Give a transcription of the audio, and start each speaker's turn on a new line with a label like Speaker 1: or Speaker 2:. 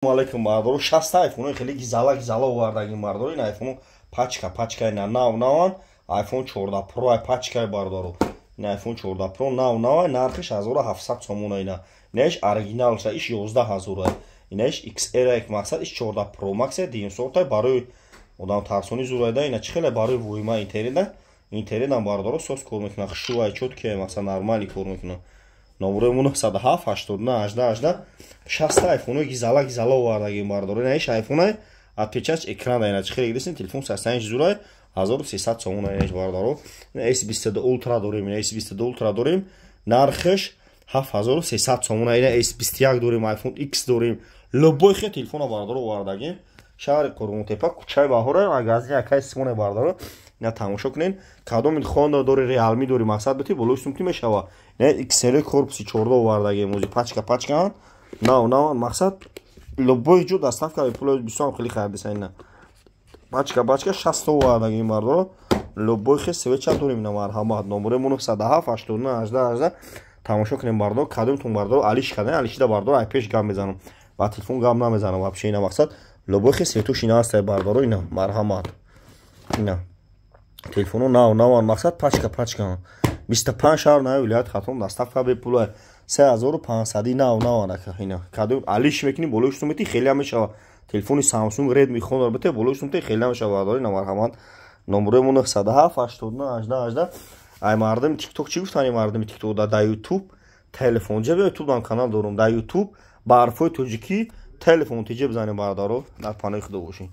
Speaker 1: Алейкум, бардоро. 60 айфонои хеле гизала гизала овардагим, бардоро. Ин айфоно пачка пачкаи на нав наван. Айфон 14 Про ай пачкаи, бардоро. Ин айфон 14 Про нав навай, нархиш 1700 сомона. Ина инаиш оригиналша, иш 11 000. Инаиш XR ай, мақсад иш 14 Pro Max дуюм сортай, барои одам тарсони зурайда. Ина чӣ хеле барои воима интернета, интернетам, бардоро, сос кор мекунад, хушрӯай, чёткий, мақсад нормально кор мекунад. Номерои мо 907 89 18 18. 60 айфонои гизала гизала овардагим, бардоро. Инаиш айфонай, отпечаток экран ина чӣ хеле гидесин, телефон састаниш зурай, 1300 сомона инаиш, бардоро. S22 Ultra дорем, ина S22 Ultra дорем, нархиш 7300 сомона. Ина S21 дорем, iPhone X дорем, любой хел телефона, бардоро, овардагим. Шаҳри Қурғонтепа, кӯчаи Баҳора, магазини акаи Симоне, бардоро. Ина тамошо кунен, кадоми Хонор дори, Реалми дори, мақсад бити болои сумки мешава. Ина XL корпуси 14 овардагим, ози пачка пачкаан, нав нав, мақсад любой ҷо доставка пули бисёр хеле хайр. Ина пачка пачка 60 овардагим, бардоро. Любой хел свеча дорем, ина марҳамат. Номерои мо 907 89 18 18. Тамошо кунем, бардоро. Кадомтон, бардоро, алиш кардем, алишида, бардоро, ай пеш гап мезанам, ба телефон гап намезанам вообще. Ина мақсад любой хел светош ина ҳастай, бардоро. Ина марҳамат, ина телефоно нав наван, мақсад пачка пачка. 25 шаҳр нави вилояти Хатлон доставка бепула, 3500, нав наван, ака. Ина кадом алиш мекунӣ, болои сумити хеле мешава. Телефони Samsung, Redmi, Honor бите, болои сумити хеле мешава, бардоро. Ина марҳамат, номерои мо 907 89 18 18. Ай мардами Тикток чӣ гуфтани? Мардами Тикток да Ютуб телефон ҷа, Ютуб ам канал дорум, дар Ютуб ба ҳарфҳои тоҷикӣ телефон тиҷа бизанем, бародаро. Дар паноҳи Худо бошед.